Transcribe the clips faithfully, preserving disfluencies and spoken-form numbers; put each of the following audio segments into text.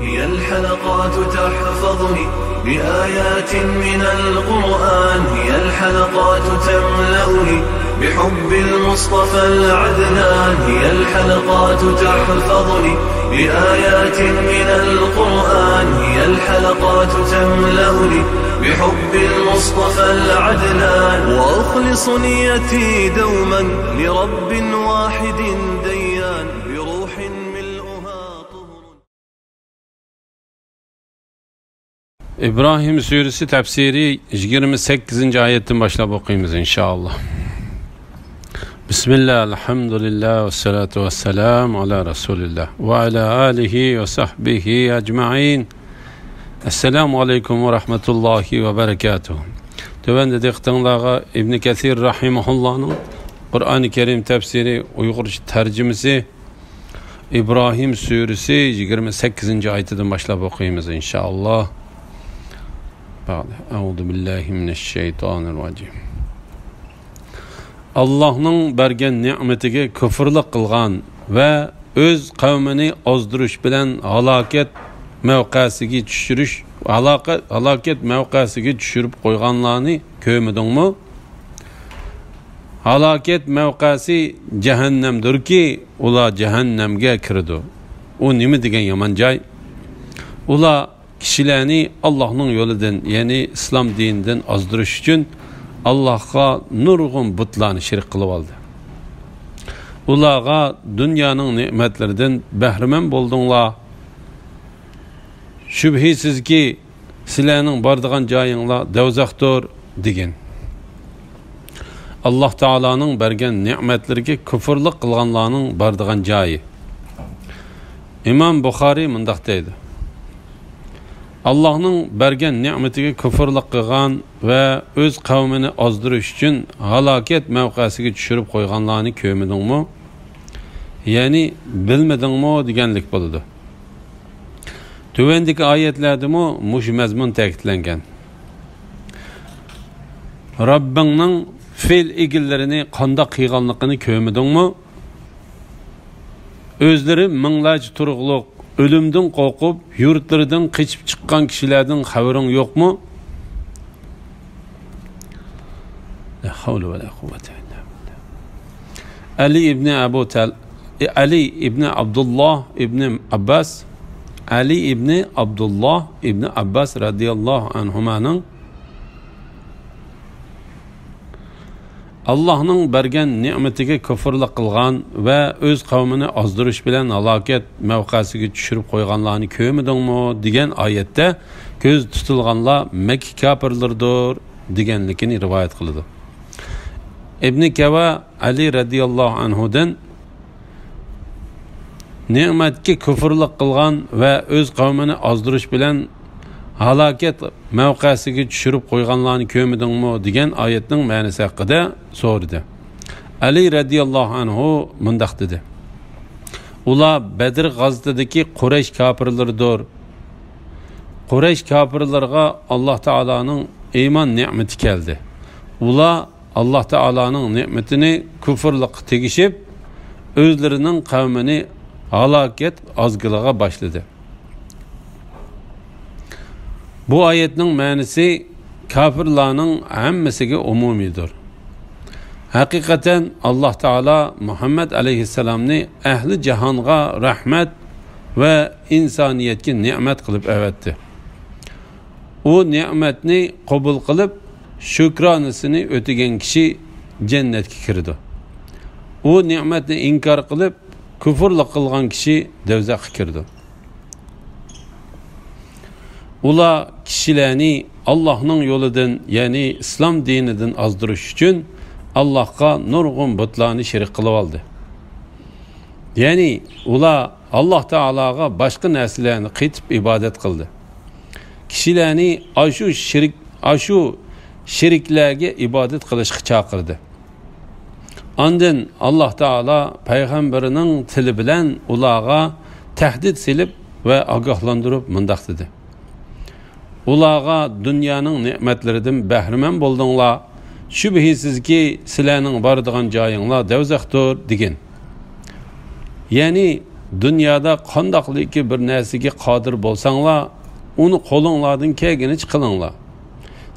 هي الحلقات تحفظني بآيات من القرآن، هي الحلقات تملأني بحب المصطفى العدنان، هي الحلقات تحفظني بآيات من القرآن، هي الحلقات تملأني بحب المصطفى العدنان، وأخلص نيتي دوما لرب واحد ديان، بروح ملؤها طهر. ئىبراھىم سۈرىسى تەپسىرى يىگىرمە سەككىزىنچى ئايەتتىن باشلاپ ئوقۇيمىز، ئىنشائاللا. بىسمىللا، ئەلھەمدۇلىللا، ۋەسسالاتۇ ۋەسسالامۇ ئالا رەسۇلىللا، ۋە ئالا ئالىھى ۋە سەھبىھى ئەجمەئىن. ئەسسالامۇ ئەلەيكۇم ۋە رەھمەتۇللاھى ۋە بەرەكاتۇھ. تۆۋەندە دىققىتىڭلارغا ئىبنى كەسىر رەھىمەھۇللانىڭ قۇرئانى كەرىم تەپسىرى، ئۇيغۇرچە تەرجىمىسى، ئىبراھىم سۈرىسى يىگىرمە سەككىزىنچى ئايىتىدىن باشلاپ ئوقۇيمىز، ئىنشائاللا. بەئدە. ئەئۇزۇ بىللاھى مىنەششەيتانىررەجىم. ئاللاھنىڭ بەرگەن نېمىتىگە كۇفرلۇق قىلغان ۋە ئۆز قەۋمىنى ئازدۇرۇش بىلەن ھالاكەت مەۋقەسىگە چۈشۈرۈش، ھالاكەت، ھالاكەت مەۋقەسىگە چۈشۈرۈپ قويغانلارنى كۆرمىدىڭمۇ؟ ھالاكەت مەۋقەسى جەھەننەمدۇركى، ئۇلار جەھەننەمگە كىرىدۇ. ئۇ نېمە دېگەن يامان جاي؟ ئۇلار كىشىلەرنى ئاللاھنىڭ يولىدىن، يەنى ئىسلام دىنىدىن ئازدۇرۇش ئۈچۈن ئاللاھقا نۇرغۇن بۇتلارنى شېرىك قىلىۋالدى. ئۇلارغا دۇنيانىڭ نېمەتلىرىدىن بەھرىمەن بولدۇڭلار. شۈبھىسىزكى، سىلەرنىڭ بارىدىغان جايىڭلار دوزاختۇر، دېگەن. ئاللاھ تائالانىڭ بەرگەن نېمەتلىرىگە كۇفرلۇق قىلغانلارنىڭ بارىدىغان جايى. ئىمام بۇخارىي مۇنداق دەيدۇ: ئاللاھنىڭ بەرگەن نېمىتىگە كۇفرلۇق قىلغان ۋە ئۆز قەۋمىنى ئازدۇرۇش ئۈچۈن ھالاكەت مەۋقەسىگە چۈشۈرۈپ قويغانلارنى كۆرمىدىڭمۇ؟ يەنى بىلمىدىڭمۇ دېگەنلىك بولىدۇ. تۆۋەندىكى ئايەتلەردىمۇ مۇشۇ مەزمۇن تەكىتلەنگەن. رەببىڭنىڭ فىل ئىگىلىرىنى قانداق قىلغانلىقىنى كۆرمىدىڭمۇ؟ ئۆزلىرى مىڭلارچە تۇرۇقلۇق ئۆلۈمدىن قورقۇپ، يۇرتلىرىدىن قېچىپ چىققان كىشىلەردىن خەۋىرىڭ يوقمۇ؟ لا ھەۋلە ۋە لا قۇۋۋەتە ئىللا بىللا. ئەلى ئىبنى ئەبۇ تەل-، ئەلى ئىبنى ئابدۇللا ئىبنى ئابباس، ئەلى ئىبنى ئابدۇللا ئىبنى ئابباس رەزىياللاھۇ ئەنھۇمانىڭ ئاللاھنىڭ بەرگەن نېمىتىگە كۇفرلۇق قىلغان ۋە ئۆز قەۋمىنى ئازدۇرۇش بىلەن ھالاكەت مەۋقەسىگە چۈشۈرۈپ قويغانلارنى كۆرمىدىڭمۇ؟ دېگەن ئايەتتە كۆزدە تۇتۇلغانلار مەككە كاپىرلىرىدۇر دېگەنلىكىنى رىۋايەت قىلىدۇ. ئىبنى كەۋا ئەلى رەزىياللاھۇ ئەنھۇدىن نېمەتكە كۇفرلۇق قىلغان ۋە ئۆز قەۋمىنى ئازدۇرۇش بىلەن ھالاكەت مەۋقەسىگە چۈشۈرۈپ قويغانلارنى كۆرمىدىڭمۇ؟ دېگەن ئايەتنىڭ مەنىسى ھەققىدە سورىدى. ئەلى رەزىياللاھۇ ئەنھۇ مۇنداق دېدى: ئۇلار بەدر غازىتىدىكى قۇرەيش كاپىرلىرىدۇر. قۇرەيش كاپىرلىرىغا ئاللاھ تائالانىڭ ئىمان نېمىتى كەلدى. ئۇلار ئاللاھ تائالانىڭ نېمىتىنى كۇفرلۇققا تېگىشىپ، ئۆزلىرىنىڭ قەۋمىنى ھالاكەت ئازگىلىغا باشلىدى. بۇ ئايەتنىڭ مەنىسى كاپىرلارنىڭ ھەممىسىگە ئومۇمىيدۇر. ھەقىقەتەن، ئاللاھ تائالا مۇھەممەد ئەلەيھىسسالامنى ئەھلى جاھانغا رەھمەت ۋە ئىنسانىيەتكە نېمەت قىلىپ ئەۋەتتى. ئۇ نېمەتنى قوبۇل قىلىپ، شۈكرانىسىنى ئۆتىگەن كىشى جەننەتكە كىرىدۇ. ئۇ نېمەتنى ئىنكار قىلىپ، كۇفرلۇق قىلغان كىشى دەۋزەخكە كىرىدۇ. ئۇلار كىشىلەرنى ئاللاھنىڭ يولىدىن، يەنى ئىسلام دىنىدىن ئازدۇرۇش ئۈچۈن، ئاللاھقا نۇرغۇن بۇتلارنى شېرىك قىلىۋالدى. يەنى ئۇلار ئاللاھ تائالاغا باشقا نەرسىلەرنى قېتىپ ئىبادەت قىلدى. كىشىلەرنى ئاشۇ شېرىك، ئاشۇ شېرىكلەرگە ئىبادەت قىلىشقا چاقىردى. ئاندىن ئاللاھ تائالا پەيغەمبىرىنىڭ تىلى بىلەن ئۇلارغا تەھدىت سېلىپ ۋە ئاگاھلاندۇرۇپ مۇنداق دېدى: ئۇلارغا دۇنيانىڭ نېمەتلىرىدىن بەھرىمەن بولدۇڭلار. شۈبھىسىزكى، سىلەرنىڭ بارىدىغان جايىڭلار دەۋزەختۇر، دېگىن. يەنى دۇنيادا قانداقلىكى بىر نەرسىگە قادىر بولساڭلار، ئۇنى قولۇڭلاردىن كەلگىنىچە قىلىڭلار.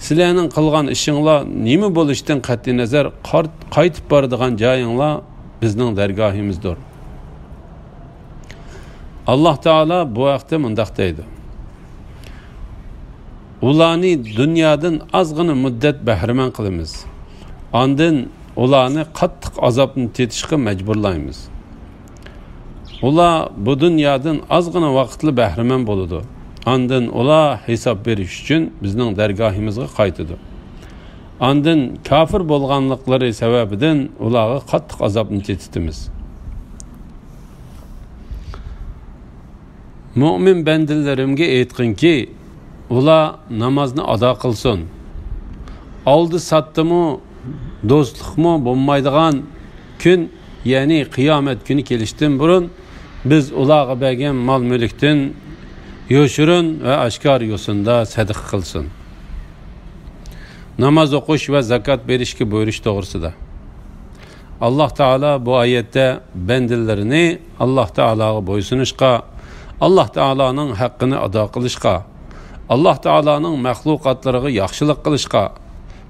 سىلەرنىڭ قىلغان ئىشىڭلار نېمە بولۇشىدىن قەتئىينەزەر، قار-، قايتىپ بارىدىغان جايىڭلار بىزنىڭ دەرگاھىمىزدۇر. ئاللاھ تائالا بۇ ھەقتە مۇنداق دەيدۇ: ئۇلارنى دۇنيادىن ئازغىنا مۇددەت بەھرىمەن قىلىمىز. ئاندىن ئۇلارنى قاتتىق ئازابنى تېتىشقا مەجبۇرلايمىز. ئۇلار بۇ دۇنيادىن ئازغىنا ۋاقىتلا بەھرىمەن بولىدۇ. ئاندىن ئۇلار ھېساب بېرىش ئۈچۈن بىزنىڭ دەرگاھىمىزغا قايتىدۇ. ئاندىن كاپىر بولغانلىقلىرى سەۋەبىدىن ئۇلارغا قاتتىق ئازابنى تېتىتىمىز. مۆمىن بەندىلىرىمگە ئېيتقىنكى، ئۇلار نامازنى ئادا قىلسۇن. ئالدى ساتتىمۇ، دوستلۇقمۇ بولمايدىغان كۈن، يەنى قىيامەت كۈنى كېلىشتىن بۇرۇن، بىز ئۇلارغا بەرگەن مال-مۈلۈكتىن يوشۇرۇن ۋە ئاشكارا يوسۇندا سەدىقە قىلسۇن. ناماز ئوقۇش ۋە زاكات بېرىشكە بۇيرۇش توغرىسىدا. ئاللاھ تائالا بۇ ئايەتتە بەندىلىرىنى ئاللاھ تائالاغا بويسۇنۇشقا، ئاللاھ تائالانىڭ ھەققىنى ئادا قىلىشقا، ئاللاھ تائالانىڭ مەخلۇقاتلىرىغا ياخشىلىق قىلىشقا،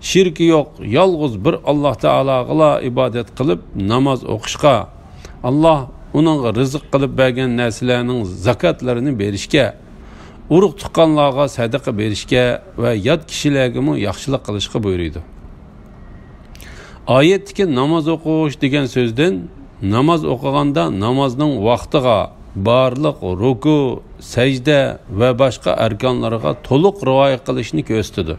شېرىكى يوق، يالغۇز بىر ئاللاھ تائالاغىلا ئىبادەت قىلىپ ناماز ئوقۇشقا، ئاللاھ ئۇنىڭغا رىزىق قىلىپ بەرگەن نەرسىلەرنىڭ زاكاتلىرىنى بېرىشكە، ئۇرۇق-تۇغقانلارغا سەدىقە بېرىشكە ۋە يات كىشىلەرگىمۇ ياخشىلىق قىلىشقا بۇيرۇيدۇ. ئايەتتىكى ناماز ئوقۇش دېگەن سۆزدىن ناماز ئوقۇغاندا نامازنىڭ ۋاقتىغا، بارلىق رۇكۇ، سەجدە ۋە باشقا ئەركانلىرىغا تولۇق رىئايە قىلىشنى كۆرسىتىدۇ.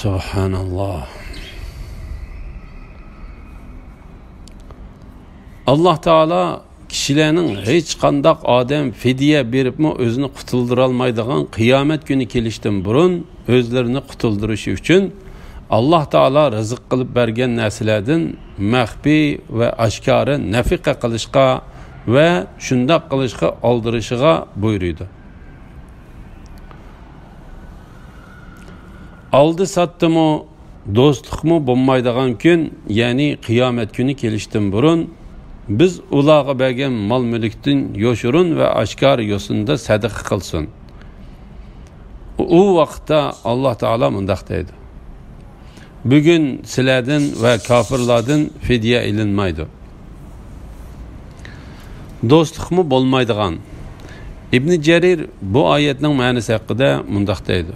سۇبھاناللاھ. ئاللاھ تائالا كىشىلەرنىڭ ھېچقانداق ئادەم فىدىيە بېرىپمۇ ئۆزىنى قۇتۇلدۇرالمايدىغان قىيامەت كۈنى كېلىشتىن بۇرۇن ئۆزلىرىنى قۇتۇلدۇرۇشى ئۈچۈن ئاللاھ تائالا رىزىق قىلىپ بەرگەن نەرسىلەردىن مەخپىي ۋە ئاشكارا نەپىقە قىلىشقا ۋە شۇنداق قىلىشقا ئالدىرىشىغا بۇيرۇيدۇ. ئالدى ساتتىمۇ، دوستلۇقمۇ بولمايدىغان كۈن، يەنى قىيامەت كۈنى كېلىشتىن بۇرۇن، بىز ئۇلارغا بەرگەن مال-مۈلۈكتىن يوشۇرۇن ۋە ئاشكارا يوسۇندا سەدىقە قىلسۇن. ئۇ ۋاقىتتا ئاللاھ تائالا مۇنداق دەيدۇ: بۈگۈن سىلەردىن ۋە كاپىرلاردىن فىدىيە ئېلىنمايدۇ. دوستلۇقمۇ بولمايدىغان. ئىبنى جەرىر بۇ ئايەتنىڭ مەنىسى ھەققىدە مۇنداق دەيدۇ: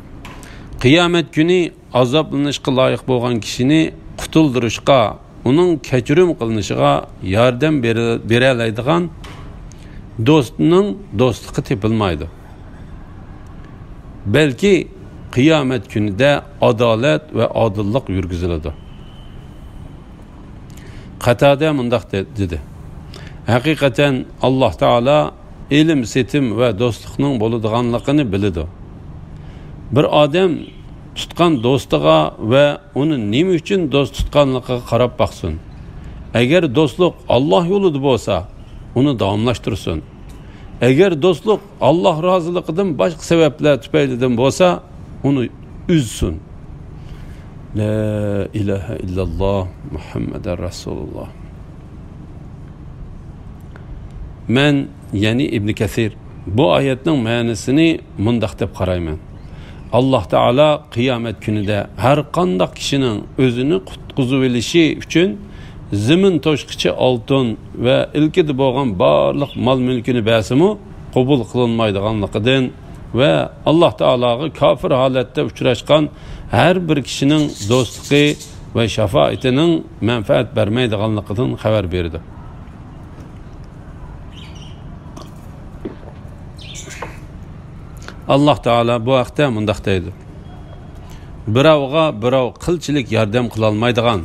قىيامەت كۈنى ئازابلىنىشقا لايىق بولغان كىشىنى قۇتۇلدۇرۇشقا، ئۇنىڭ كەچۈرۈم قىلىنىشىغا ياردەم بېرە-، بېرەلەيدىغان دوستنىڭ دوستلۇقى تېپىلمايدۇ. بەلكى قىيامەت كۈنىدە ئادالەت ۋە ئادىللىق يۈرگۈزۈلىدۇ. قاتادە مۇنداق دە-، دېدى: ھەقىقەتەن ئاللاھ تائالا ئېلىم-سېتىم ۋە دوستلۇقنىڭ بولىدىغانلىقىنى بىلىدۇ. بىر ئادەم تۇتقان دوستىغا ۋە ئۇنى نېمە ئۈچۈن دوست تۇتقانلىقىغا قاراپ باقسۇن. ئەگەر دوستلۇق ئاللاھ يولىدا بولسا، ئۇنى داۋاملاشتۇرسۇن. ئەگەر دوستلۇق ئاللاھ رازىلىقىدىن باشقا سەۋەبلەر تۈپەيلىدىن بولسا، ئۇنى ئۈزسۇن. لا ئىلاھە ئىللاللاھ، مۇھەممەدەر رەسۇلۇللاھ. مەن، يەنى ئىبنى كەسىر، بۇ ئايەتنىڭ مەنىسىنى مۇنداق دەپ قارايمەن. ئاللاھ تائالا قىيامەت كۈنىدە ھەر قانداق كىشىنىڭ ئۆزىنى قۇتقۇزۇۋېلىشى ئۈچۈن زېمىن توشقىچە ئالتۇن ۋە ئىلكىدە بولغان بارلىق مال-مۈلكىنى بەرسىمۇ، قوبۇل قىلىنمايدىغانلىقىدىن ۋە ئاللاھ تائالاغا كاپىر ھالەتتە ئۇچراشقان ھەر بىر كىشىنىڭ دوستلۇقى ۋە شاپائىتىنىڭ مەنپەئەت بەرمەيدىغانلىقىدىن خەۋەر بېرىدۇ. ئاللاھ تائالا بۇ ھەقتە مۇنداق دەيدۇ: بىراۋغا بىراۋ قىلچىلىك ياردەم قىلالمايدىغان،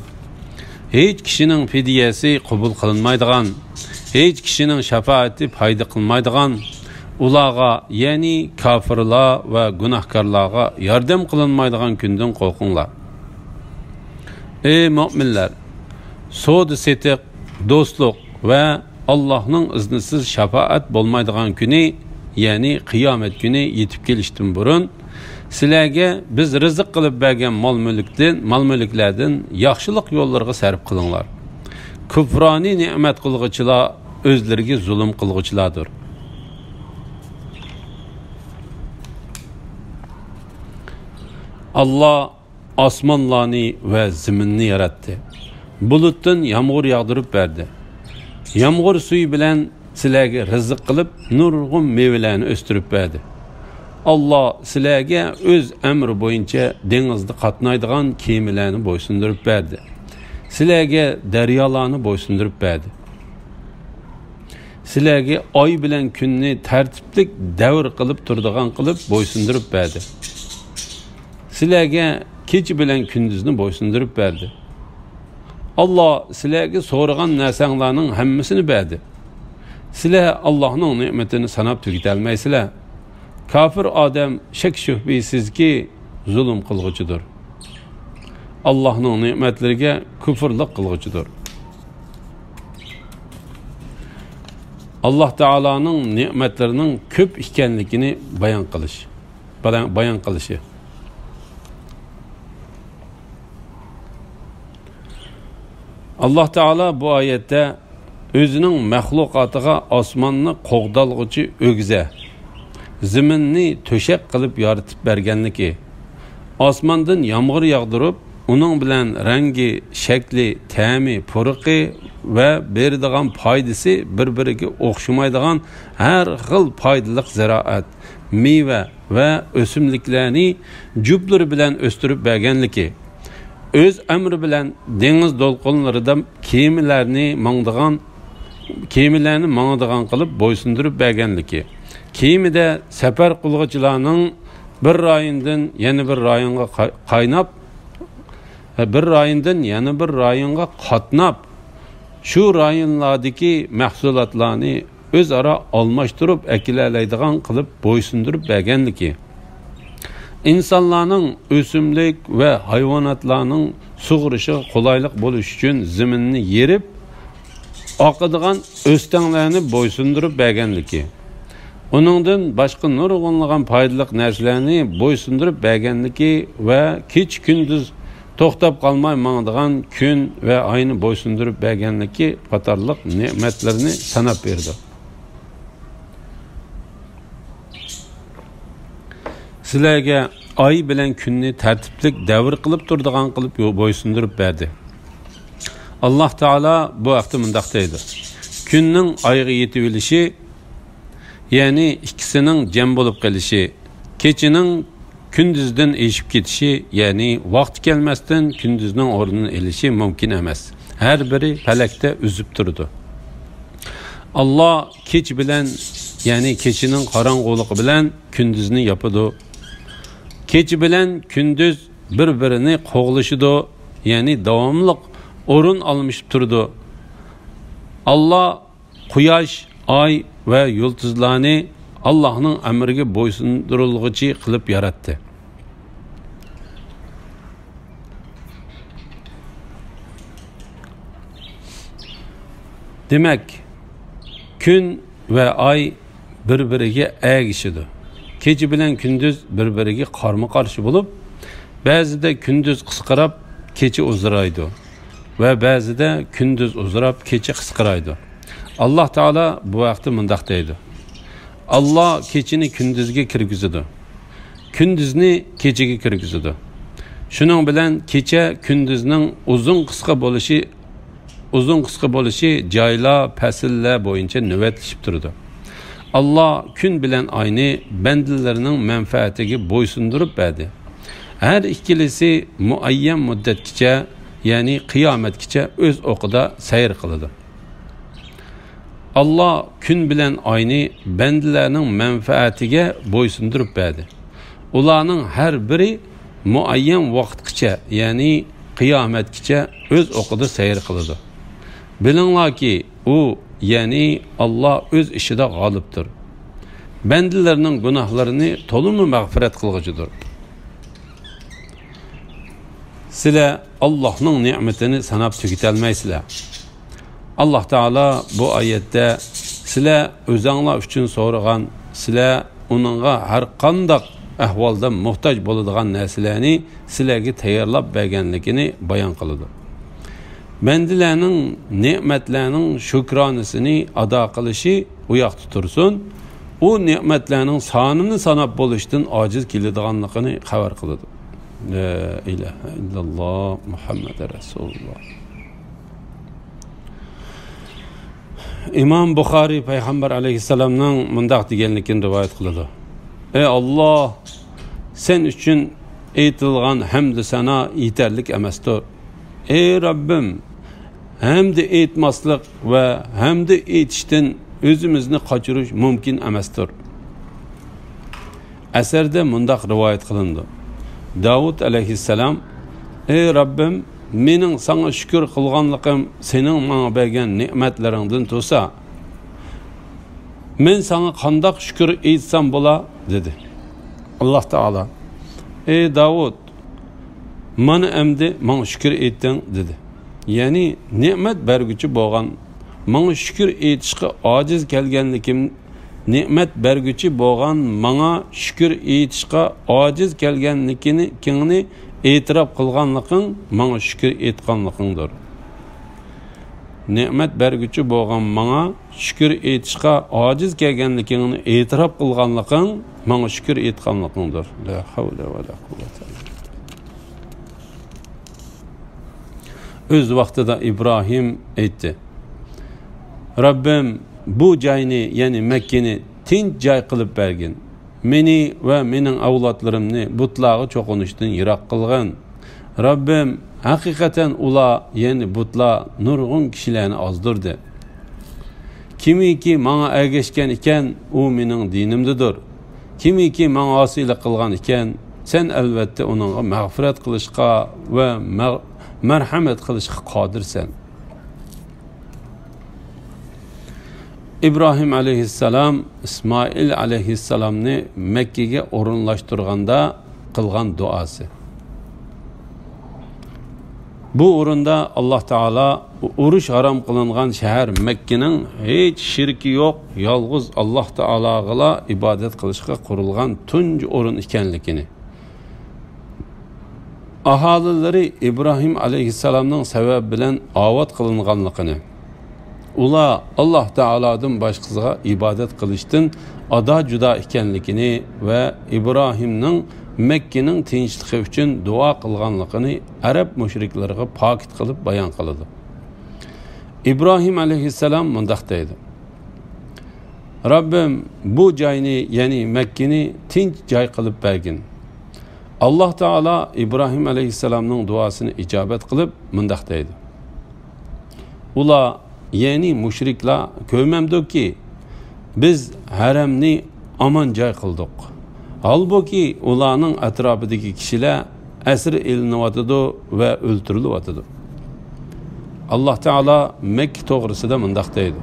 ھېچ كىشىنىڭ فىدىيەسى قوبۇل قىلىنمايدىغان، ھېچ كىشىنىڭ شاپائىتى پايدا قىلمايدىغان، ئۇلارغا، يەنى كاپىرلار ۋە گۇناھكارلارغا ياردەم قىلىنمايدىغان كۈندىن قورقۇڭلار. ئەي مۆمىنلەر! سودا-سېتىق، دوستلۇق ۋە ئاللاھنىڭ ئىزنىسىز شاپائەت بولمايدىغان كۈنى، يەنى قىيامەت كۈنى يېتىپ كېلىشتىن بۇرۇن، سىلەرگە بىز رىزىق قىلىپ بەرگەن مال-مۈلۈكتىن، مال-مۈلۈكلەردىن ياخشىلىق يوللىرىغا سەرپ قىلىڭلار. كۇپرانى نېمەت قىلغۇچىلار ئۆزلىرىگە زۇلۇم قىلغۇچىلاردۇر. ئاللا ئاسمانلارنى ۋە زېمىننى ياراتتى. بۇلۇتتىن يامغۇر ياغدۇرۇپ بەردى. يامغۇر سۈيى بىلەن سىلەرگە رىزىق قىلىپ، نۇرغۇن مېۋىلەرنى ئۆستۈرۈپ بەردى. ئاللا سىلەرگە ئۆز ئەمرى بويىچە دېڭىزدا قاتنايدىغان كېمىلەرنى بويسۇندۇرۇپ بەردى. سىلەرگە دەريالارنى بويسۇندۇرۇپ بەردى. سىلەرگە ئاي بىلەن كۈننى تەرتىپلىك دەۋر قىلىپ تۇرىدىغان قىلىپ بويسۇندۇرۇپ بەردى. سىلەرگە كېچە بىلەن كۈندۈزنى بويسۇندۇرۇپ بەردى. ئاللا سىلەرگە سورىغان نەرسەڭلارنىڭ ھەممىسىنى بەردى. سىلەر ئاللانىڭ نېمىتىنى ساناپ تۈگىتەلمەيسىلەر. كاپىر ئادەم شەك-شۈبھىسىزكى زۇلۇم قىلغۇچىدۇر. ئاللانىڭ نېمەتلىرىگە كۇفرلۇق قىلغۇچىدۇر. ئاللا تائالانىڭ نېمەتلىرىنىڭ كۆپ ئىكەنلىكىنى بايان قىلىش. بايان، بايان قىلىشى. ئاللا تائالا بۇ ئايەتتە ئۆزىنىڭ مەخلۇقاتىغا ئاسماننى قوغدالغۇچى ئۆگزە، زېمىننى تۆشەك قىلىپ يارىتىپ بەرگەنلىكى، ئاسماندىن يامغۇر ياغدۇرۇپ، ئۇنىڭ بىلەن رەڭگى، شەكلى، تەمى، پۇرىقى ۋە بېرىدىغان پايدىسى بىر-بىرىگە ئوخشىمايدىغان ھەر خىل پايدىلىق زىرائەت، مېۋە ۋە ئۆسۈملۈكلەرنى جۈپلىرى بىلەن ئۆستۈرۈپ بەرگەنلىكى، ئۆز ئەمرى بىلەن دېڭىز دولقۇنلىرىدا كېمىلەرنى ماڭىدىغان، كېمىلەرنى ماڭىدىغان قىلىپ بويسۇندۇرۇپ بەرگەنلىكى، كېمىدە سەپەر قىلغۇچىلارنىڭ بىر رايوندىن يەنە بىر رايونغا قاي-، قايناپ، بىر رايوندىن يەنە بىر رايونغا قاتناپ، شۇ رايونلاردىكى مەھسۇلاتلارنى ئۆزئارا ئالماشتۇرۇپ ئەكېلەلەيدىغان قىلىپ بويسۇندۇرۇپ بەرگەنلىكى، ئىنسانلارنىڭ، ئۆسۈملۈك ۋە ھايۋاناتلارنىڭ سۇغىرىشىغا قولايلىق بولۇش ئۈچۈن زېمىننى يېرىپ، ئاقىدىغان ئۆستەڭلەرنى بويسۇندۇرۇپ بەرگەنلىكى، ئۇنىڭدىن باشقا نۇرغۇنلىغان پايدىلىق نەرسىلەرنى بويسۇندۇرۇپ بەرگەنلىكى ۋە كېچە-كۈندۈز توختاپ قالماي ماڭىدىغان كۈن ۋە ئاينى بويسۇندۇرۇپ بەرگەنلىكى قاتارلىق نېمەتلىرىنى ساناپ بېرىدۇ. سىلەرگە ئاي بىلەن كۈننى تەرتىپلىك دەۋر قىلىپ تۇرىدىغان قىلىپ يو-، بويسۇندۇرۇپ بەردى. ئاللا تائالا بۇ ھەقتە مۇنداق دەيدۇ: كۈننىڭ ئايغا يېتىۋېلىشى، يەنى ئىككىسىنىڭ جەم بولۇپ قېلىشى، كېچىنىڭ كۈندۈزدىن ئېشىپ كېتىشى، يەنى ۋاقتى كەلمەستىن كۈندۈزنىڭ ئورنىنى ئېلىشى مۇمكىن ئەمەس. ھەر بىرى پەلەكتە ئۈزۈپ تۇرىدۇ. ئاللا كېچە بىلەن، يەنى كېچىنىڭ قاراڭغۇلۇقى بىلەن كۈندۈزنى ياپىدۇ. كېچە بىلەن كۈندۈز بىر-بىرىنى قوغلىشىدۇ، يەنى داۋاملىق ئورۇن ئالمىشىپ تۇرىدۇ. ئاللا قۇياش، ئاي ۋە يۇلتۇزلارنى ئاللانىڭ ئەمرىگە بويسۇندۇرۇلغۇچى قىلىپ ياراتتى. دېمەك، كۈن ۋە ئاي بىر-بىرىگە ئەگىشىدۇ. كېچە بىلەن كۈندۈز بىر-بىرىگە قارمۇ-قارشى بولۇپ، بەزىدە كۈندۈز قىسقىراپ، كېچە ئۇزىرايدۇ ۋە بەزىدە كۈندۈز ئۇزىراپ، كېچە قىسقىرايدۇ. ئاللا تائالا بۇ ھەقتە مۇنداق دەيدۇ: ئاللا كېچىنى كۈندۈزگە كىرگۈزىدۇ، كۈندۈزنى كېچىگە كىرگۈزىدۇ. شۇنىڭ بىلەن كېچە كۈندۈزنىڭ ئۇزۇن قىسقا بولۇشى، ئۇزۇن قىسقا بولۇشى جايلار، پەسىللەر بويىچە نۆۋەتلىشىپ تۇرىدۇ. ئاللا كۈن بىلەن ئاينى بەندىلىرىنىڭ مەنپەئەتىگە بويسۇندۇرۇپ بەردى. ھەر ئىككىلىسى مۇئەييەن مۇددەتكىچە، يەنى قىيامەتكىچە ئۆز ئوقىدا سەير قىلىدۇ. ئاللا كۈن بىلەن ئاينى بەندىلەرنىڭ مەنپەئەتىگە بويسۇندۇرۇپ بەردى. ئۇلارنىڭ ھەر بىرى مۇئەييەن ۋاقىتقىچە، يەنى قىيامەتكىچە ئۆز ئوقىدا سەير قىلىدۇ. بىلىڭلاركى، ئۇ، يەنى ئاللا ئۆز ئىشىدا غالىبتۇر. بەندىلەرنىڭ گۇناھلىرىنى تولىمۇ مەغپىرەت قىلغۇچىدۇر. سىلەر ئاللاھنىڭ نېمىتىنى ساناپ تۈگىتەلمەيسىلەر. ئاللاھ تائالا بۇ ئايەتتە سىلەر ئۆزەڭلار ئۈچۈن سورىغان، سىلەر ئۇنىڭغا ھەر قانداق ئەھۋالدا موھتاج بولىدىغان نەرسىلەرنى سىلەرگە تەييارلاپ بەرگەنلىكىنى بايان قىلىدۇ. بەندىلەرنىڭ نېمەتلەرنىڭ شۈكرانىسىنى ئادا قىلىشى ئۇ ياقتا تۇرسۇن، ئۇ نېمەتلەرنىڭ سانىنى ساناپ بولۇشتىن ئاجىز كېلىدىغانلىقىنى خەۋەر قىلىدۇ. لا ئىلاھە ئىللاللا، مۇھەممەد رەسۇلۇللا. ئىمام بۇخارىي پەيغەمبەر ئەلەيھىسسالامنىڭ مۇنداق دېگەنلىكىنى رىۋايەت قىلىدۇ: ئەي ئاللا، سەن ئۈچۈن ئېيتىلغان ھەمدۇ سانا يېتەرلىك ئەمەستۇر. ئەي رەببىم، ھەمدە ئېيتماسلىق ۋە ھەمدە ئېيتىشتىن ئۆزىمىزنى قاچۇرۇش مۇمكىن ئەمەستۇر. ئەسەردە مۇنداق رىۋايەت قىلىنىدۇ: داۋۇت ئەلەيھىسسالام، ئەي رەببىم، مېنىڭ ساڭا شۈكۈر قىلغانلىقىم سېنىڭ ماڭا بەرگەن نېمەتلىرىڭدىن تۇرسا، مەن ساڭا قانداق شۈكۈر ئېيتسام بولا؟ دېدى. ئاللا تائالا، ئەي داۋۇت، مانا ئەمدى ماڭا شۈكۈر ئېيتىڭ، دېدى. يەنى نېمەت بەرگۈچى بولغان ماڭا شۈكۈر ئېيتىشقا ئاجىز كەلگەنلىكىم، نېمەت بەرگۈچى بولغان ماڭا شۈكۈر ئېيتىشقا ئاجىز كەلگەنلىكىنى، كىڭنى ئېتىراپ قىلغانلىقىڭ ماڭا شۈكۈر ئېيتقانلىقىڭدۇر. نېمەت بەرگۈچى بولغان ماڭا شۈكۈر ئېيتىشقا ئاجىز كەلگەنلىكىڭنى ئېتىراپ قىلغانلىقىڭ ماڭا شۈكۈر ئېيتقانلىقىڭدۇر. لا ھەۋلە ۋە لا قۇۋۋەتە ئىللا بىللا. ئۆز ۋاقتىدا ئىبراھىم ئېيتتى: رەببىم، بۇ جاينى، يەنى مەككىنى تىنچ جاي قىلىپ بەرگىن. مېنى ۋە مېنىڭ ئەۋلادلىرىمنى بۇتلارغا چوقۇنۇشتىن يىراق قىلغىن. رەببىم، ھەقىقەتەن ئۇلار، يەنى بۇتلار نۇرغۇن كىشىلەرنى ئازدۇردى. كىمكى ماڭا ئەگەشكەن ئىكەن، ئۇ مېنىڭ دىنىمدىدۇر. كىمكى ماڭا ئاسىيلىق قىلغان ئىكەن، سەن ئەلۋەتتە ئۇنىڭغا مەغپىرەت قىلىشقا ۋە مەغ-، مەرھەمەت قىلىشقا قادىرسەن. ئىبراھىم ئەلەيھىسسالام ئىسمائىل ئەلەيھىسسالامنى مەككىگە ئورۇنلاشتۇرغاندا قىلغان دۇئاسى. بۇ ئورۇندا ئاللا تائالا ئۇرۇش ھارام قىلىنغان شەھەر مەككىنىڭ ھېچ شېرىكى يوق، يالغۇز ئاللا تائالاغىلا ئىبادەت قىلىشقا قۇرۇلغان تۇنجى ئورۇن ئىكەنلىكىنى، ئاھالىلىرى ئىبراھىم ئەلەيھىسسالامنىڭ سەۋەبى بىلەن ئاۋات قىلىنغانلىقىنى، ئۇلار ئاللا تائالادىن باشقىسىغا ئىبادەت قىلىشتىن ئادا-جۇدا ئىكەنلىكىنى ۋە ئىبراھىمنىڭ مەككىنىڭ تىنچلىقى ئۈچۈن دۇئا قىلغانلىقىنى ئەرەب مۇشرىكلىرىغا پاكىت قىلىپ بايان قىلىدۇ. ئىبراھىم ئەلەيھىسسالام مۇنداق دەيدۇ: رەببىم، بۇ جاينى، يەنى مەككىنى تىنچ جاي قىلىپ بەرگىن. ئاللا تائالا ئىبراھىم ئەلەيھىسسالامنىڭ دۇئاسىنى ئىجابەت قىلىپ مۇنداق دەيدۇ: ئۇلار، يەنى مۇشرىكلار كۆرمەمدۇكى، بىز ھەرەمنى ئامان جاي قىلدۇق. ھالبۇكى، ئۇلارنىڭ ئەتراپىدىكى كىشىلەر ئەسىر ئېلىنىۋاتىدۇ ۋە ئۆلتۈرۈلۈۋاتىدۇ. ئاللا تائالا مەككە توغرىسىدا مۇنداق دەيدۇ: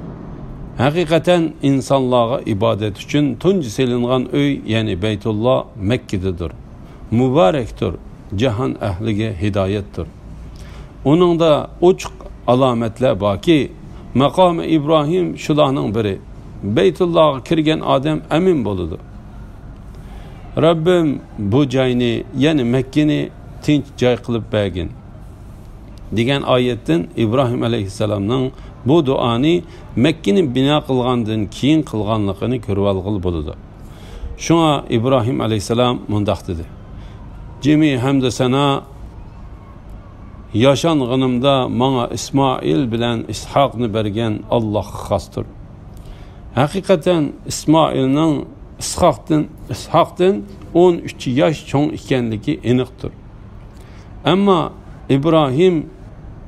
ھەقىقەتەن ئىنسانلارغا ئىبادەت ئۈچۈن تۇنجى سېلىنغان ئۆي، يەنى بەيتۇللا مەككىدىدۇر. مۇبارەكتۇر، جاھان ئەھلىگە ھىدايەتتۇر. ئۇنىڭدا ئوچۇق ئالامەتلەر باركى، ماقامى ئىبراھىم شۇلارنىڭ بىرى. بەيتۇللاغا كىرگەن ئادەم ئەمىن بولىدۇ. رەببىم، بۇ جاينى، يەنى مەككىنى تىنچ جاي قىلىپ بەرگىن، دېگەن ئايەتتىن ئىبراھىم ئەلەيھىسسالامنىڭ بۇ دۇئانى مەككىنى بىنا قىلغاندىن كېيىن قىلغانلىقىنى كۆرۈۋالغىلى بولىدۇ. شۇڭا ئىبراھىم ئەلەيھىسسالام مۇنداق دېدى: جىمى ھەمدۇ سانا ياشانغىنىمدا ماڭا ئىسمائىل بىلەن ئىسھاقنى بەرگەن ئاللاھقا خاستۇر. ھەقىقەتەن ئىسمائىلنىڭ ئىسھاقتىن، ئىسھاقتىن ئون ئۈچ ياش چوڭ ئىكەنلىكى ئېنىقتۇر. ئەمما ئىبراھىم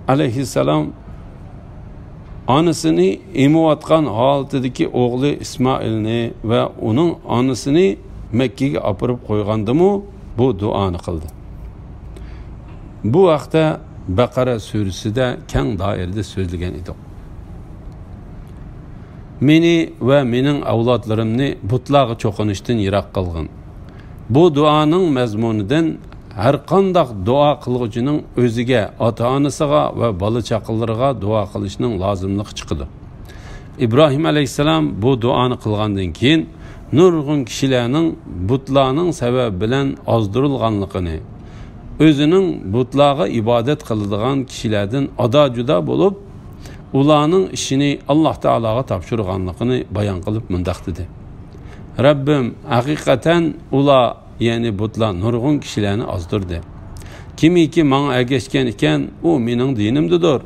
ئەلەيھىسسالام ئانىسىنى ئېمىۋاتقان ھالىتىدىكى ئوغلى ئىسمائىلنى ۋە ئۇنىڭ ئانىسىنى مەككىگە ئاپىرىپ قويغاندىمۇ بۇ دۇئانى قىلدى. بۇ ھەقتە بەقەرە سۈرىسىدە كەڭ دائىرىدە سۆزلىگەن ئىدۇق. مېنى ۋە مېنىڭ ئەۋلادلىرىمنى بۇتلارغا چوقۇنۇشتىن يىراق قىلغىن. بۇ دۇئانىڭ مەزمۇنىدىن ھەرقانداق دۇئا قىلغۇچىنىڭ ئۆزىگە، ئاتا-ئانىسىغا ۋە بالا-چاقىلىرىغا دۇئا قىلىشنىڭ لازىملىقى چىقىدۇ. ئىبراھىم ئەلەيھىسسالام بۇ دۇئانى قىلغاندىن كېيىن، نۇرغۇن كىشىلەرنىڭ بۇتلارنىڭ سەۋەبى بىلەن ئازدۇرۇلغانلىقىنى، ئۆزىنىڭ بۇتلارغا ئىبادەت قىلىدىغان كىشىلەردىن ئادا-جۇدا بولۇپ، ئۇلارنىڭ ئىشىنى ئاللاھ تائالاغا تاپشۇرغانلىقىنى بايان قىلىپ مۇنداق دېدى: رەببىم، ھەقىقەتەن ئۇلار، يەنى بۇتلار نۇرغۇن كىشىلەرنى ئازدۇردى. كىمكى ماڭا ئەگەشكەن ئىكەن، ئۇ مېنىڭ دىنىمدىدۇر.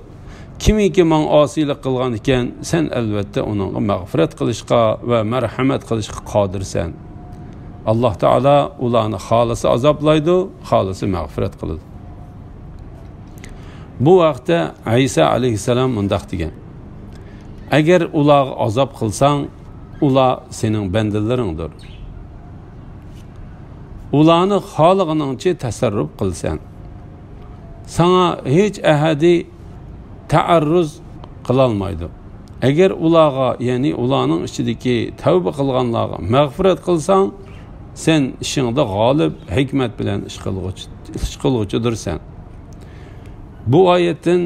كىمكى ماڭا ئاسىيلىق قىلغان ئىكەن، سەن ئەلۋەتتە ئۇنىڭغا مەغپىرەت قىلىشقا ۋە مەرھەمەت قىلىشقا قادىرسەن. ئاللاھ تائالا ئۇلارنى خالىسا ئازابلايدۇ، خالىسا مەغپىرەت قىلىدۇ. بۇ ھەقتە ئەيسا ئەلەيھىسسالام مۇنداق دېگەن: ئەگەر ئۇلارغا ئازاب قىلساڭ، ئۇلار سېنىڭ بەندىلىرىڭدۇر. ئۇلارنى خالىغىنىڭچە تەسەررۇپ قىلىسەن. ساڭا ھېچ ئەھەدى تەئەررۇز قىلالمايدۇ. ئەگەر ئۇلارغا، يەنى ئۇلارنىڭ ئىچىدىكى تەۋبە قىلغانلارغا مەغپىرەت قىلساڭ، سەن ئىشىڭدا غالىب، ھېكمەت بىلەن ئىش قىلغۇچى، ئىش قىلغۇچىدۇرسەن. بۇ ئايەتتىن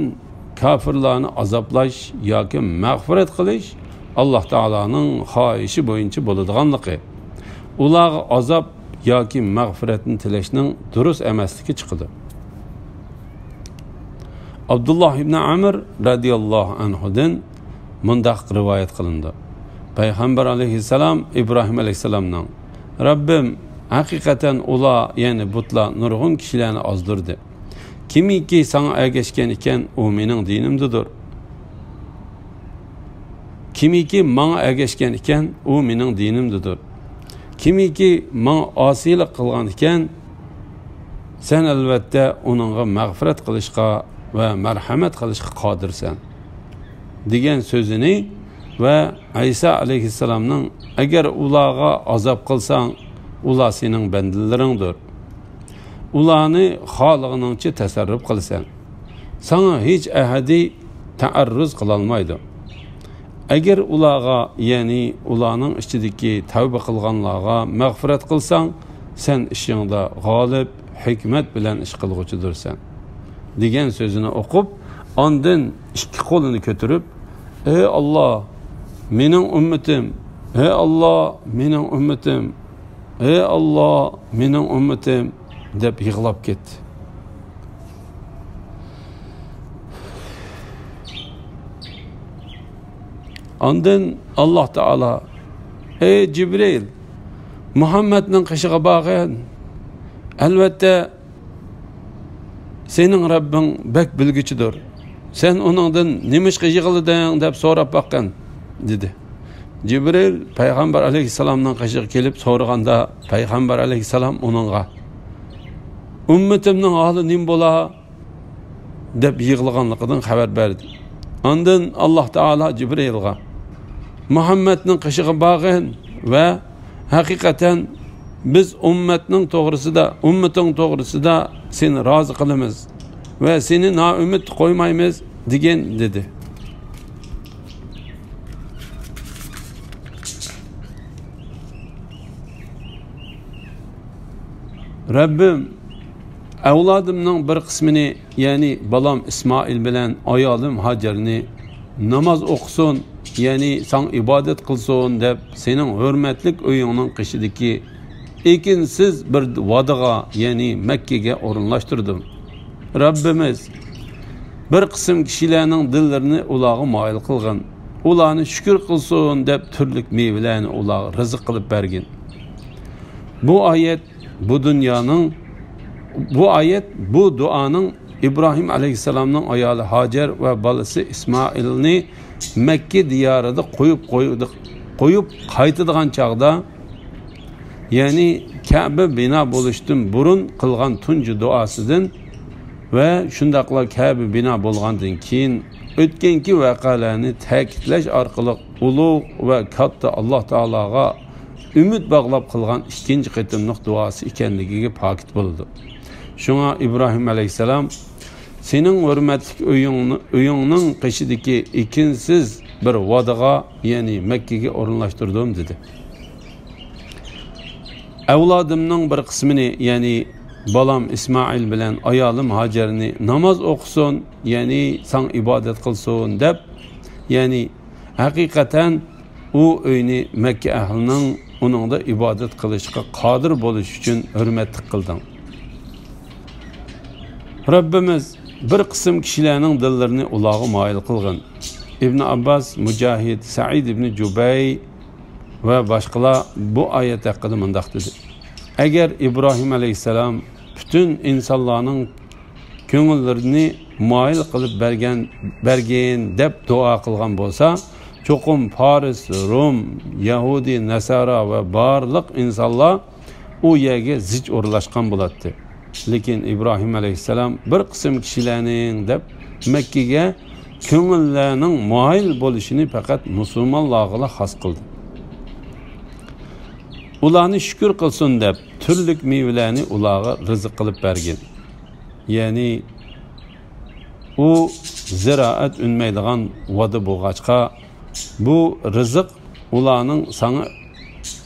كاپىرلارنى ئازابلاش ياكى مەغپىرەت قىلىش ئاللاھ تائالانىڭ خاھىشى بويىچە بولىدىغانلىقى، ئۇلارغا ئازاب ياكى مەغپىرەتنى تىلەشنىڭ دۇرۇس ئەمەسلىكى چىقىدۇ. ئابدۇللاھ ئىبنى ئەمر رەزىياللاھۇ ئەنھۇدىن مۇنداق رىۋايەت قىلىنىدۇ: پەيغەمبەر ئەلەيھىسسالام ئىبراھىم ئەلەيھىسسالامنىڭ، رەببىم، ھەقىقەتەن ئۇلار، يەنى بۇتلار نۇرغۇن كىشىلەرنى ئازدۇردى. كىمكى ساڭا ئەگەشكەن ئىكەن، ئۇ مېنىڭ دىنىمدىدۇر. كىمكى ماڭا ئەگەشكەن ئىكەن، ئۇ مېنىڭ دىنىمدىدۇر. كىمكى ماڭا ئاسىيلىق قىلغان ئىكەن، سەن ئەلۋەتتە ئۇنىڭغا مەغپىرەت قىلىشقا ۋە مەرھەمەت قىلىشقا قادىرسەن، دېگەن سۆزىنى ۋە ئەيسا ئەلەيھىسسالامنىڭ، ئەگەر ئۇلارغا ئازاب قىلساڭ، ئۇلار سېنىڭ بەندىلىرىڭدۇر. ئۇلارنى خالىغىنىڭچە تەسەررۇپ قىلىسەن. ساڭا ھېچ ئەھەدى تەئەررۇز قىلالمايدۇ. ئەگەر ئۇلارغا، يەنى ئۇلارنىڭ ئىچىدىكى تەۋبە قىلغانلارغا مەغپىرەت قىلساڭ، سەن ئىشىڭدا غالىب، ھېكمەت بىلەن ئىش قىلغۇچىدۇرسەن، دېگەن سۆزىنى ئوقۇپ، ئاندىن ئىككى قولىنى كۆتۈرۈپ، ئەي ئاللاھ، مېنىڭ ئۈممىتىم! ئەي ئاللاھ، مېنىڭ ئۈممىتىم! ئەي ئاللاھ، مېنىڭ ئۈممىتىم! دەپ يىغلاپ كەتتى. ئاندىن ئاللاھ تائالا، ئەي جىبرىئىل، مۇھەممەدنىڭ قېشىغا بارغىن. ئەلۋەتتە، سېنىڭ رەببىڭ بەك بىلگۈچىدۇر. سەن ئۇنىڭدىن نېمىشقا يىغلىدىڭ دەپ سوراپ باققىن، دېدى. جىبرىئىل پەيغەمبەر ئەلەيھىسسالامنىڭ قېشىغا كېلىپ سورىغاندا، پەيغەمبەر ئەلەيھىسسالام ئۇنىڭغا، ئۈممىتىمنىڭ ھالى نېمە بولا؟ دەپ يىغلىغانلىقىدىن خەۋەر بەردى. ئاندىن ئاللاھ تائالا جىبرىئىلغا، مۇھەممەدنىڭ قېشىغا بارغىن ۋە ھەقىقەتەن بىز ئۈممەتنىڭ توغرىسىدا، ئۈممىتىڭ توغرىسىدا سېنى رازى قىلىمىز ۋە سېنى نائۈمىد قويمايمىز، دېگىن، دېدى. رەببىم، ئەۋلادىمنىڭ بىر قىسمىنى، يەنى بالام ئىسمائىل بىلەن ئايالىم ھاجەرنى ناماز ئوقۇسۇن، يەنى ساڭا ئىبادەت قىلسۇن دەپ، سېنىڭ ھۆرمەتلىك ئۆيۈڭنىڭ قېشىدىكى ئېكىنسىز بىر ۋادىغا، يەنى مەككىگە ئورۇنلاشتۇردۇم. رەببىمىز، بىر قىسىم كىشىلەرنىڭ دىللىرىنى ئۇلارغا مايىل قىلغىن، ئۇلارنى شۈكۈر قىلسۇن دەپ تۈرلۈك مېۋىلەرنى ئۇلارغا رىزىق قىلىپ بەرگىن. بۇ ئايەت بۇ دۇنيانىڭ، بۇ ئايەت بۇ دۇئانىڭ ئىبراھىم ئەلەيھىسسالامنىڭ ئايالى ھاجەر ۋە بالىسى ئىسمائىلنى مەككە دىيارىدا قويۇپ، قويۇپ، قويۇپ قايتىدىغان چاغدا، يەنى كەبە بىنا بولۇشتىن بۇرۇن قىلغان تۇنجى دۇئاسىدىن ۋە شۇنداقلا كەبە بىنا بولغاندىن كېيىن ئۆتكەنكى ۋەقەلەرنى تەكىتلەش ئارقىلىق ئۇلۇغ ۋە كاتتا ئاللاھ تائالاغا ئۈمىد باغلاپ قىلغان ئىككىنچى قېتىملىق دۇئاسى ئىكەنلىكىگە پاكىت بولىدۇ. شۇڭا ئىبراھىم ئەلەيھىسسالام، سېنىڭ ھۆرمەتلىك ئۆيۈڭنى، ئۆيۈڭنىڭ قېشىدىكى ئېكىنسىز بىر ۋادىغا، يەنى مەككىگە ئورۇنلاشتۇردۇم، دېدى. ئەۋلادىمنىڭ بىر قىسمىنى، يەنى بالام ئىسمائىل بىلەن ئايالىم ھاجەرنى ناماز ئوقۇسۇن، يەنى ساڭا ئىبادەت قىلسۇن دەپ، يەنى ھەقىقەتەن ئۇ ئۆينى مەككە ئەھلىنىڭ ئۇنىڭدا ئىبادەت قىلىشقا قادىر بولۇشى ئۈچۈن ھۆرمەتلىك قىلدىڭ. رەببىمىز بىر قىسىم كىشىلەرنىڭ دىللىرىنى ئۇلارغا مايىل قىلغىن. ئىبن ئابباس، مۇجاھىد، سەئىد ئىبن جۇبەي ۋە باشقىلار بۇ ئايەت ھەققىدە مۇنداق دېدى: ئەگەر ئىبراھىم ئەلەيھىسسالام پۈتۈن ئىنسانلارنىڭ كۆڭۈللىرىنى مايىل قىلىپ بەرگەن، بەرگىن دەپ دۇئا قىلغان بولسا، چوقۇم پارس، روم، يەھۇدىي، نەسارا ۋە بارلىق ئىنسانلار ئۇ يەرگە زىچ ئورۇنلاشقان بولاتتى. لېكىن ئىبراھىم ئەلەيھىسسالام بىر قىسىم كىشىلەرنىڭ دەپ مەككىگە كۆڭۈللەرنىڭ مايىل بولۇشىنى پەقەت مۇسۇلمانلارغىلا خاس قىلدى. ئۇلارنى شۈكۈر قىلسۇن دەپ تۈرلۈك مېۋىلەرنى ئۇلارغا رىزىق قىلىپ بەرگىن. يەنى ئۇ زىرائەت ئۈنمەيدىغان ۋادى بولغاچقا، بۇ رىزىق ئۇلارنىڭ ساڭا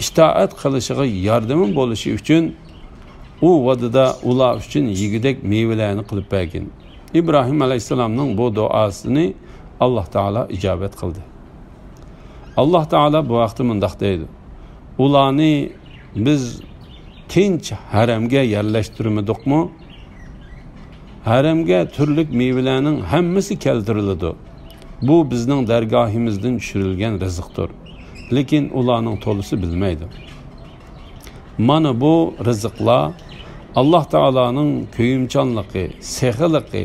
ئىتائەت قىلىشىغا ياردىمى بولۇشى ئۈچۈن، ئۇ ۋادىدا ئۇلار ئۈچۈن يېگۈدەك مېۋىلەرنى قىلىپ بەرگىن. ئىبراھىم ئەلەيھىسسالامنىڭ بۇ دۇئاسىنى ئاللاھ تائالا ئىجابەت قىلدى. ئاللاھ تائالا بۇ ھەقتە مۇنداق دەيدۇ: ئۇلارنى بىز تىنچ ھەرەمگە يەرلەشتۈرمىدۇقمۇ؟ ھەرەمگە تۈرلۈك مېۋىلەرنىڭ ھەممىسى كەلتۈرۈلىدۇ. بۇ بىزنىڭ دەرگاھىمىزدىن چۈشۈرۈلگەن رىزىقتۇر. لېكىن ئۇلارنىڭ تولىسى بىلمەيدۇ. مانا بۇ رىزىقلار ئاللاھ تائالانىڭ كۆيۈمچانلىقى، سېخىلىقى،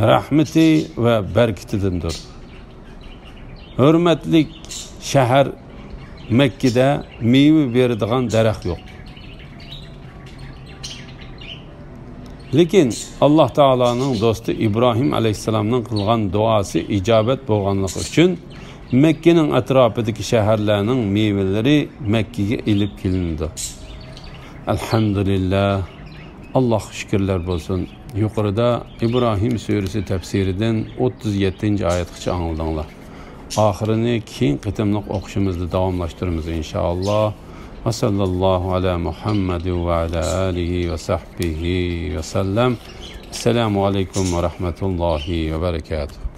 رەھمىتى ۋە بەرىكىتىدىندۇر. ھۆرمەتلىك شەھەر مەككىدە مېۋە بېرىدىغان دەرەخ يوق. لېكىن ئاللاھ تائالانىڭ دوستى ئىبراھىم ئەلەيھىسسالامنىڭ قىلغان دۇئاسى ئىجابەت بولغانلىقى ئۈچۈن، مەككىنىڭ ئەتراپىدىكى شەھەرلەرنىڭ مېۋىلىرى مەككىگە ئېلىپ كېلىنىدۇ. ئەلھەمدۇلىللاھ، ئاللاھقا شۈكۈرلەر بولسۇن. يۇقىرىدا ئىبراھىم سۈرىسى تەپسىرىدىن ئوتتۇز يەتتىنچى ئايەتكىچە ئاڭلىدىڭلار. ئاخىرىنى كېيىن قېتىملىق ئوقۇشىمىزدا داۋاملاشتۇرىمىز، ئىنشائاللاھ. وصلى الله على محمد وعلى آله وصحبه وسلم. السلام عليكم ورحمة الله وبركاته.